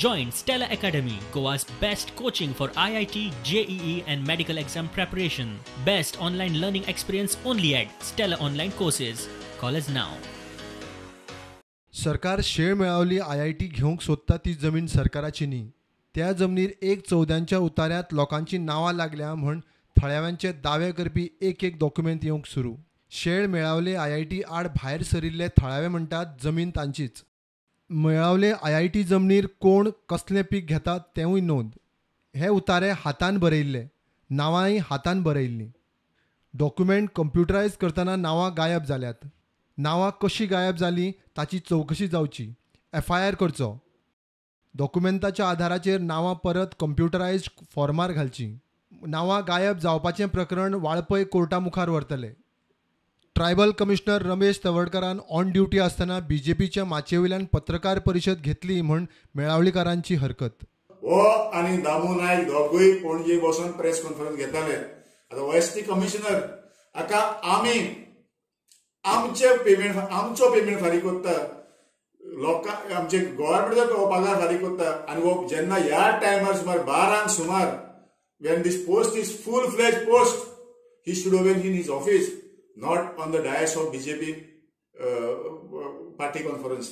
Join Stella Academy, Goa's best coaching for IIT, JEE and medical exam preparation. Best online learning experience only at Stella Online Courses. Call us now. सरकार शेळ Melauli IIT घेवंक सोदता ती जमीन सरकाराची न्ही. त्या जमनीर एक चवद्यांच्या उताऱ्यांत लोकांची नांवां लागल्या म्हण थळाव्यांचे दावे करपी एक एक डॉक्युमेंट येवंक सुरू. शेळ मेळावले आयआयटी आड भायर सरिल्ले थळावे म्हणटात जमीन तांचीच. मेळावले आयआयटी जमनीर कोण कसलें पीक घेता तेंवूय नोंद. हे उतारे हातान बरयिल्ले, नांवांय हातान बरयिल्लीं. डॉक्युमेंट कंप्युटरायज करतना नांवां गायब जाल्यात. नांवां कशीं गायब जालीं ताची चवकशी जावची, एफआयआर करचो. डॉक्युमेंटाच्या आधाराचेर नांवां परत कंप्युटरायज फॉर्मार घालचीं. नांवां गायब जावपाचें प्रकरण वाळपय कोर्टा मुखार व्हरतले. ट्रायबल कमिशनर रमेश तवडकारान ऑन ड्युटी आसतना बीजेपीच्या माचयेवयल्यान पत्रकार परिशद घेतली म्हण मेळावलीकारांची हरकत. हो आनी दामू नायक दोगूय पणजे बसून प्रेस कॉन्फरन्स घेताले. आतां एस टी कमिशनर हाका आमी आमचे पेमेंट, आमचो पेमेंट फारीक करता, लोकां आमचे गव्हर्मेंटाचो पगार फारीक करता. आनी हो जेन्ना ह्या टायमार सुमार 12 सुमार when this post is full fledge post, he should have been in his office, not on the dais of BJP party conference.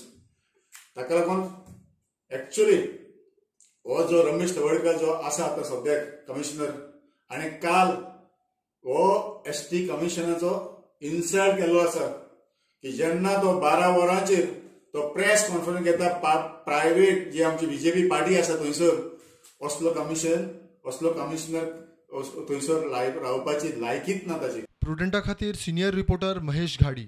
ताका लागून एक्चुअली हो जो रमेश तवडकर जो आसा आतां सद्याक कमिशनर, आनी काल हो एस टी कमिशनाचो इन्सल्ट केल्लो आसा की जेन्ना तो 12 वरांचेर तो प्रेस कॉन्फरन्स घेता प्रायवेट जी आमची बीजेपी पार्टी आसा थंयसर, असलो कमिशन, असलो कमिशनर थंयसर रावपाची लायकीच ना ताची. प्रुडंटा खातीर सिनियर रिपोर्टर महेश घाडी.